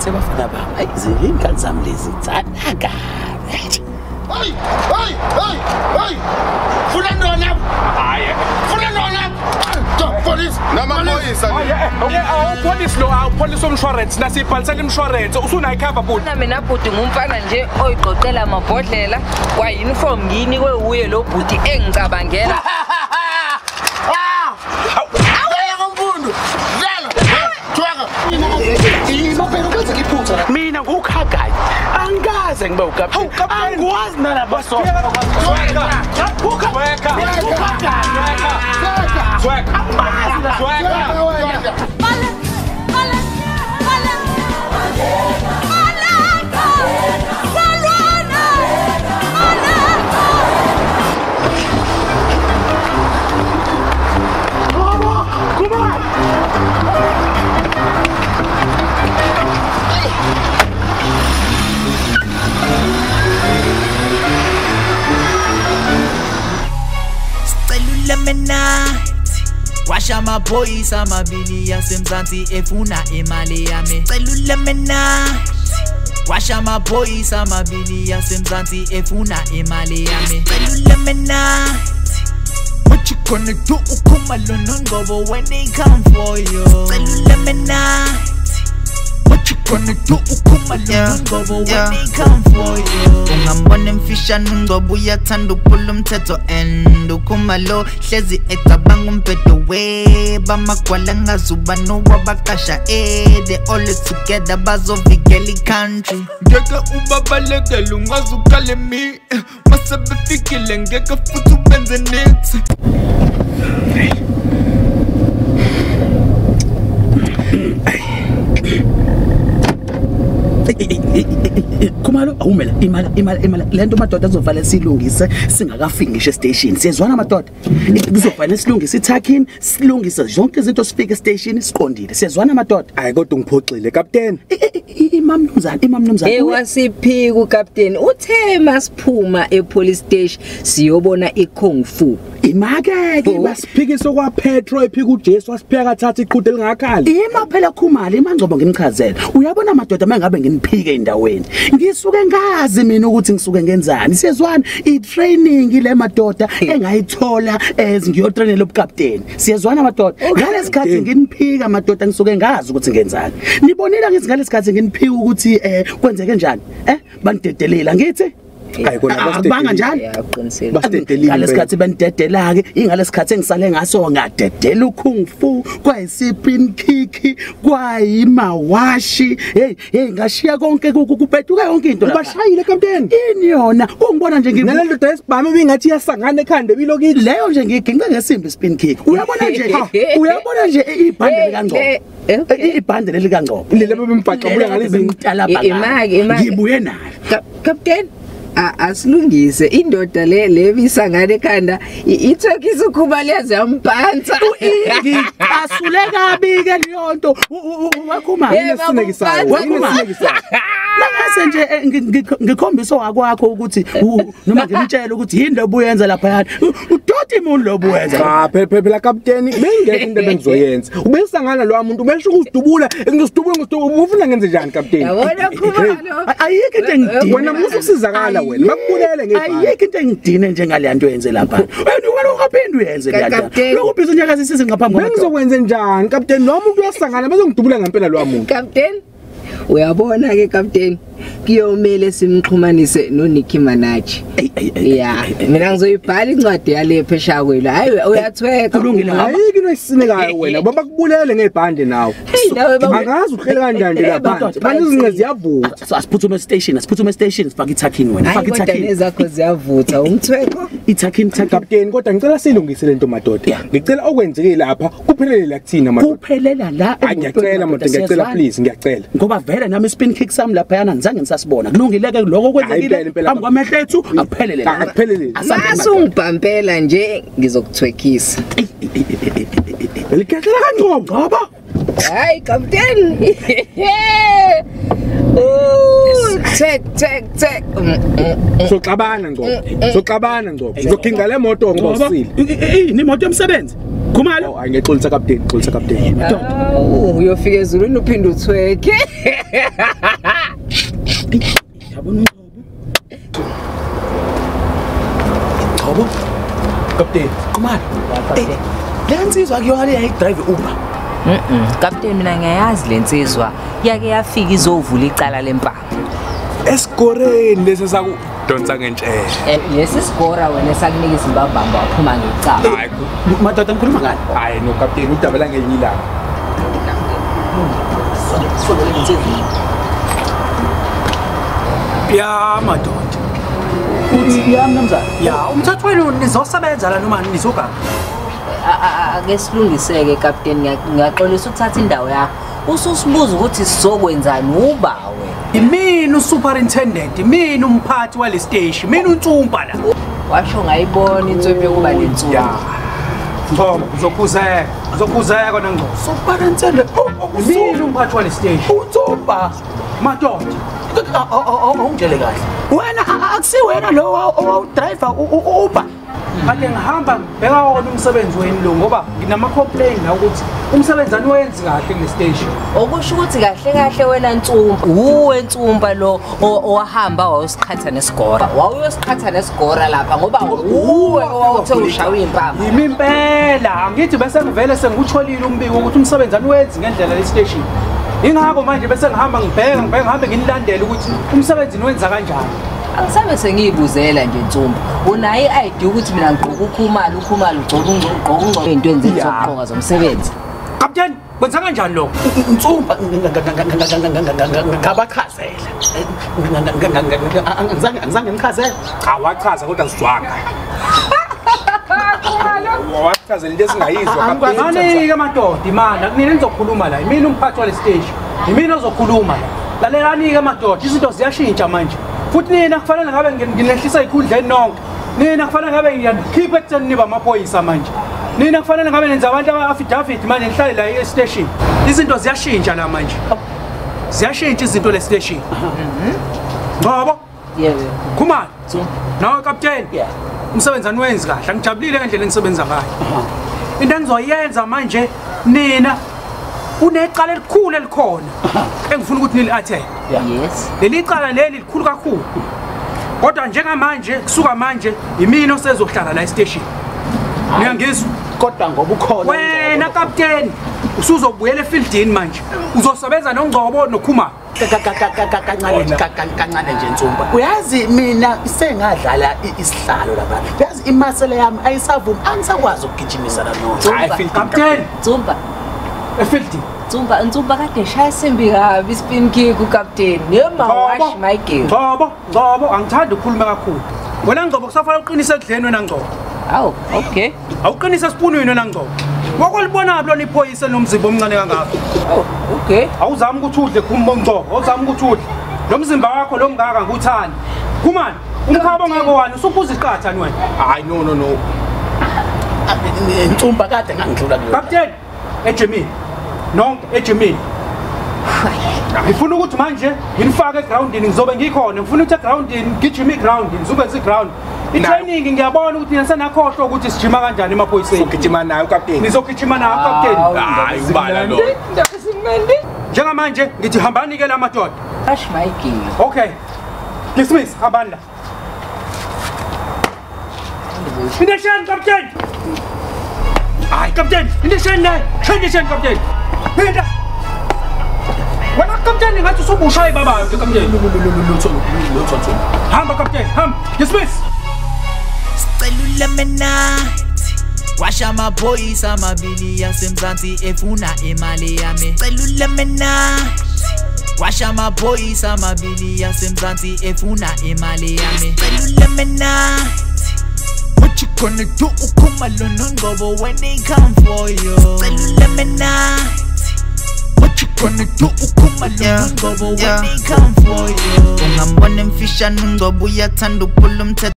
Sebafana bami, ayi izingane zami lezi tsana kabi. Hey, hey, hey, hey. Funa nona. Hayi. Funa nona. Police. Namaphoyisa. Awupolice lo, awupolice omshwarensi nasibhalisela imshwarensi usunayi cover bhuti. Mina bhuti ngumfana nje oyiqoqela amabhodlela kwa uniform nginikwe uye lo bhuti engicabangela. Mina ngukhagayi angikaze ngibe ukapteni angikwazi nalabo Washa amaphoyisa amabili yasemzansi efuna imali yami. Sicela uLemonade. Washa amaphoyisa amabili yasemzansi efuna imali yami. Sicela uLemonade. What you gonna do ukhumalo noNgcobo when they come for you? Sicela uLemonade. What you gonna do ukhumalo noNgcobo when they come for you? Ungambona emfishane uNgcobo uyathanda ukuphula umthetho and ukhumalo hlezi ecabanga umbhedo we bamagwala ngazuba nowabaqasha they always together bazovikela i-country. Ngeke ubabalekele ungaze ukhale mi mase befikile ngeke futhi ubenze niks. Khumalo awumela imali imali imali lento madoda azovala silungise singakafiki ngisho estation. Siyezwana madoda, kuzofanele silungise ithakhini, silungise zonke izinto sifike estation siqondile. Siyezwana madoda. Hayi kodwa ungiphoxile kapteni. Imamnumzana imamnumzana hey wasiphika ukapteni uthe masiphuma epolice station siyobona ikung fu. Imakeke basiphikisa kwa Petro ephika uJesu wasiphika kathatha iqhude lingakhali. Ima phela Khumalo imangcobo ngimchazela. Uyabona madoda mangabe nginiphike endaweni ngisuke ngazi mina ukuthi ngisuke ngenzani. Siyezwana i-training le madoda engayithola as ngiyotrainela ubukapteni. Siyezwana madoda ngalesikhathi nginiphika madoda ngisuke ngazi ukuthi ngenzani. Nibonile ngithi ngalesikhathi nginiphika ukuthi kwenzeke njani banidedelela ngithi hayi kona banga njani basidedelile ngalesikhathi benidedela ke ingalesikhathi engisale ngaso ngadedela ukung fu kwayisipin kick kwayimawashi hey hey ngashiya konke kupetuka yonke into lapha. Ubashayile kapteni ini yona ungibona nje nale ndoda esibhame ibingathi iyasangana ekhanda ebilokithi leyo nje ngiginqe ngesimbi spin kick. Uyabona nje uyabona nje ibhande likaNgcobo ibhande lelikaNgcobo leli bembhaxabula ngalezi ntalabha ngibuye nalo kapteni. Asilungise indoda le lebisangane ekhanda ithokisa ukhumalo yaze yampantsa. Ngicasule kabi ke leyo nto wakhumalo isinekisayo wakhumalo. Nangase nje ngikhombisa wakwakho ukuthi noma ngimtshela ukuthi yini lobuyenza lapha udoti umuntu lobuyenza. Cha phela kapteni bengeke into bengizoyenza ubesangana lo muntu ubesho ukusidubula ngisidubula ufuna ngenze njani kapteni? Yabona Khumalo ayikho into engidina wena musu usizakala wena bakubulele ngebhadi. Ayikho into engidine njengale nto yenze lapha wena wena ungaphinde uyenze le nto lokhu ubhizi unyakaza isizini ngaphambi kwamadoda. Bengizokwenza njani kapteni lo muntu uyasangana bezongidubula ngempela lo muntu kapteni. Uyabona ke kapteni kuyomele simxhumanise noNicki Minaj. Yeah mina ngizoyibhala incwadi yale phesha kwelo. Hayi uyathweka kulungile ayikho into esisinekayo wena bakubulele ngebhande nawe. Angazi uhlele kanjani nje lapha manje izinqe ziyavutha. Asiphuthume station asiphuthume station sifake ithakhini wena faka ithakhini nezakho ziyavutha umthweko ithakhini kapteni. Kodwa ngicela silungise lento madoda, ngicela okwenzekile lapha kuphelele la kuthina madoda, kuphelela la. Ngiyacela madoda ngiyacela please ngiyacela ngoba vele nami spin kick sami lapha yana ngizange ngisasibona. Kulungile ke lokho kwenzekile phambi kwamehlo ethu akuphelele la akuphelele. Masungibhampela nje ngizokuthwekisa likhehlela kaNgcobo ngoba hayi kapteni. Oh tek tek tek soxabana Ngcobo soxabana Ngcobo ngizoginqa le moto ngoba usile ini imoto yomsebenzi. Khumalo. Oh, ngiyexolisa kapteni, xolisa kapteni. Oh, uyofika ezulwini uphinde uthweke. Yabona Ngcobo. Kapteni. Khumalo. Le nsizwa kuyona le yayi-drive Uber. Kapteni mina ngiyayazi le nsizwa. Yake yafika izovula icala lempama. Esikoreni lesi sakudonsa ngentshele. Lesi sigora wena esakunika izimbambamba waphuma ngecala. Hayi madoda ngikhuluma ngani? Hayi no kapteni udaba la ngelinye ilanga. Ya madoda. Uthi ya mnumzane. Ya umthetho wenu nizosebenza la noma nizoganga? Ake silungiseke kapteni, ngiyaxolisa ukuthatha indawo yakho. Ususibuza ukuthi sizokwenzani uba wena. Mina usuperintendent, mina umphathi wale station, mina uNtsumpa la. Washo ngayibona inswempu yokuba lensumpa. Ngcobo, uzokhuzeka, uzokhuzeka kona Ngcobo. Superintendent, mina umphathi wale station. uNtsumpa. Madoda. Awungitshele kahle. Wena akusiwena lo owawudriver uUber. Kade ngihamba ngibheka wona umsebenzi wenu lo ngoba nginama complaint la ukuthi umsebenzi aniwenzi kahle kule station. Okusho ukuthi kahle kahle wena Ntsumpa, uwe Ntsumpa lo owahamba wawusiqhatha nesigora. Wawuyosiqhatha nesigora lapha ngoba uwe owawuthe ushawe impama. Yimi impela, angithi bese ngivele sengutholile umbiko ukuthi umsebenzi aniwenzi ngendlela le station. Ingakho manje bese ngihamba ngibheka ngihambe nginilandele ukuthi umsebenzi niwenza kanjani. Angisabe sengiyibuzela nje Ntsumpa. Unayo i-ID ukuthi mina ngigqoka uKhumalo, uKhumalo ugqoka ungqoka into enze zokugqoka zomsebenzi. Kapteni, kwenza kanjani lokho? Ntsumpa ngabachazela. Angizange ngichazele. Cha wachaza kodwa ngizwanga. Wachazela into esingayizwa kapteni. Ngani ke madoda imali akunini nizokhuluma la. Mina umphathi wale station. Yimina ozokhuluma la. Lalelani ke madoda, izinto ziyashintsha manje. Futhi nina kufanele ngabe nginehlisa ikhundleni nonke. Nina kufanele ngabe ngiyanikhipha ekutheni niba amaphoyisa manje. Nina kufanele ngabe nenza abantu ama-affidavit manje nihlale la e-station. Izinto ziyashintsha la manje. Ziyashintsha izinto le station. Ngcobo? Yebo. Khumalo. Nawe kapteni. Umsebenzi aniwenzi kahle. Angijabulile ngendlela enisebenza ngayo. Into engizoyenza manje nina unecala elikhulu elikhona engifuna ukuthi nili-attend. Yes. Leli cala leli likhulu kakhulu. Kodwa njengamanje kusuka manje yimina osezohlala la e-station. Niyangizwa? Kodwa ngoba ukhona wena kapteni usuzobuyela efieldini manje. Uzosebenza noNgcobo noKhumalo. Kancane nje Ntsumpa. Uyazi mina sengadlala isihlalo lapha. Uyazi imasele yami ayisavumi, angisakwazi ukugijimisana no. Kapteni. Ntsumpa. Efieldini. Ntsumpa, Ntsumpa kade shaya simbi kabi spin kick ukapteni. Noma wash my game. Ngcobo, Ngcobo angithandi ukukhuluma kakhulu. Wena Ngcobo kusafanele uqinise ekudleni wena Ngcobo. Awu, okay. Awuqinise esipunwini wena Ngcobo. Wakwalibona lona iphoyisa nomzimba omncane kangaka. Oh, okay. Awuzami ukuthi udle khumbo Ngcobo, awuzami ukuthi udle. Lo mzimba wakho lo mngaka ngikuthanda. Khumani, umkhaba ongako wani usuphuza iqatha ni wena. Hayi no no no. Ntsumpa kade ngangidlula kuyo. Kapteni, ejimini. Nonke ejimini. Ngifuna ukuthi manje nginifake egroundini, ngizobe ngikhona. Ngifuna ukuthi egroundini ngijime iground, ngizobenza iground. I-training ngiyabona ukuthi nisenakhohlwa ukuthi sijima kanjani emaphoyiseni. Uzogijima nayo kapteni. Nizogijima nayo kapteni. Hayi ubala lo. Njengamanje ngithi hambani ke la madoda. Wash my game. Okay. Dismiss, hambani la. Indesheni kapteni. Hayi kapteni, indesheni la. Indesheni kapteni. Phinda. Wena kapteni ngathi usubushaye baba nje kapteni. Lutho lutho. Hamba kapteni, hamba. Dismiss. Sicela Washa amaphoyisa amabili yasemzansi efuna imali yami. Sicela Washa amaphoyisa amabili yasemzansi efuna imali yami. Sicela What you gonna do uKhumalo noNgcobo when they come for you? Sicela What you gonna do uKhumalo noNgcobo when they come for you? Ungambona emfishane uNgcobo uyathanda ukuphula umthetho.